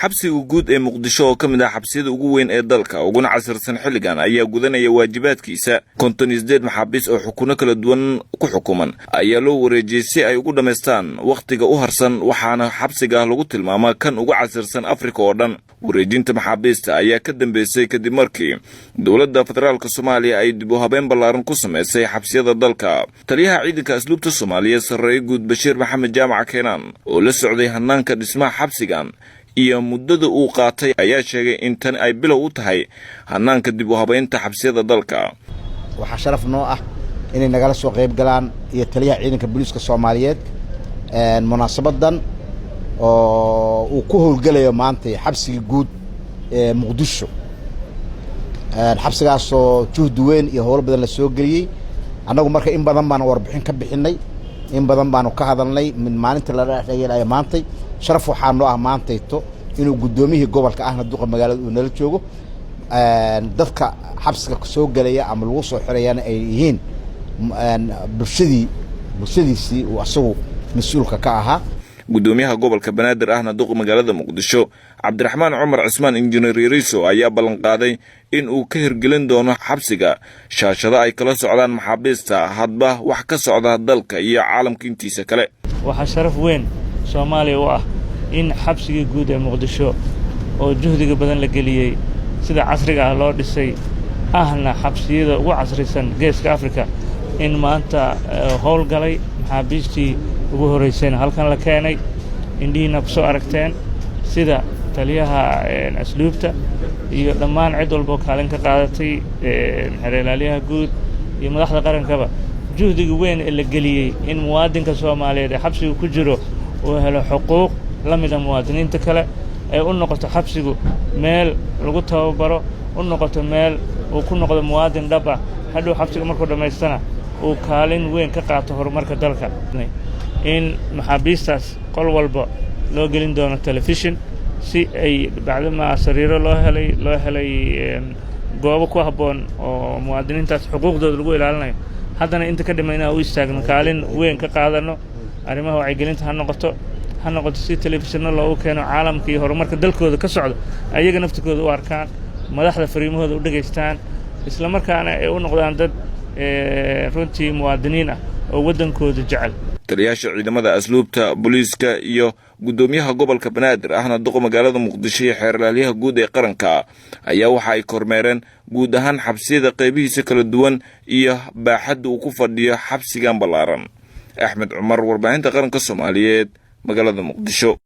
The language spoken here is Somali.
Xabsiga guud ee Muqdisho, oo ka mid ah xabsiyada ugu weyn ee dalka uguna casirsan xilligan, ayaa gudanaya waajibaadkiisa. 58 maxaabiis oo xukuno kala duwan ku xukuman ayaa loo wareejiyey si ay ugu dhammaystaan wakhtiga u harsan, waxaana xabsiga lagu tilmaamaa kan ugu casirsan Afrika oo dhan. Wareejinta maxaabiista ayaa ka dambeysay kadib markii Dowladda Federaalka Soomaaliya ay dib u habeen ballaaran ku samaysay xabsiyada dalka. Taliyaha Ciidanka Asluubta Soomaaliyeed, Sarreeye Guud Bashiir Maxamed Jaamac Keenaan, oo la socday hanaanka dhismaha xabsigan iyo muddada uu qaatay, ayaa sheegay in tani ay bilow u tahay hanaanka dib u habaynta xabsiyada dalka. Waxaa sharaf noo ah inay nagala soo qayb galaan iyo taliyaha Ciidanka Booliiska Soomaaliyeed munaasabadan oo uu ku howlgelayo maanta xabsiga guud ee Muqdisho, xabsigaasoo juhdi weyn iyo howlo badan la soo geliyey. Annagu marka in badan baanu warbixin ka bixinay, in badan baanu ka hadalnay mid maalinta la dhexyeelaya. Maantay sharaf waxaa noo ah maantayto inuu guddoomiyihii gobolka ahna duqa magaalada uu nala joogo, dadka xabsiga soo gelaya ama lagu soo xirayana ay yihiin bulshadii, bulshadiisii uu asagu mas-uulka ka ahaa. Gudoomiyaha gobolka Banaadir ahna duqa magaalada Muqdisho, Cabdiraxmaan Cumar Cismaan Injineer Yariiso, ayaa ballanqaaday in uu ka hirgelin doono xabsiga shaashado ay kala socdaan maxaabiista hadba wax ka socda dalka iyo caalamka intiisa kale. Waxaa sharaf weyn Soomaaliya u ah in xabsigii guud ee Muqdisho, oo juhdiga badan la geliyey, sida casriga ah loo dhisay, ahna xabsiyada ugu casrisan Geeska Afrika, in maanta howlgalay, maxaabiistii ugu horraysayna halkan la keenay, indhihiina ku soo aragteen, sida taliyaha asluubta iyo dhammaan cid walboo kaalin ka qaadatay, xeer ilaaliyaha guud iyo madaxda qarankaba, juhdiga weyn ee la geliyey in muwaadinka Soomaaliyeed ee xabsiga ku jiro uu helo xuquuq la mida muwaadiniinta kale, ee u noqoto xabsigu meel lagu tababaro, u noqoto meel uu ku noqdo muwaadin dhab ah, hadhow xabsiga markuu dhammaystana uu kaalin weyn ka qaato horumarka dalka, in maxaabiistaas qol walba loo gelin doono telefishin si ay bacdamaa sariiro loo helay, loo helay goobo ku habboon oo muwaadiniintaas xuquuqdooda lagu ilaalinayo. Haddana inta ka dhima inaan u istaagno, kaalin weyn ka qaadanno arrimaha wacyigelinta, ha noqoto si telefishinno loogu keeno, caalamka iyo horumarka dalkooda ka socdo ayaga naftikooda u arkaan, madaxda fariimahooda u dhegaystaan, isla markaana ay u noqdaan dad runtii muwaadiniin ah oo waddankooda jecel. Taliyaasha ciidamada asluubta, booliiska iyo guddoomiyaha gobolka Banaadir ahna duqa magaalada Muqdisho iyo xeerlaalyaha guud ee qaranka ayaa waxa ay kormeereen guud ahaan xabsiyada qaybihiisa kala duwan iyo baaxadda uu ku fadhiyo xabsigan ballaaran. Axmed Cumar, Warbaahinta Qaranka Soomaaliyeed, magaalada Muqdisho.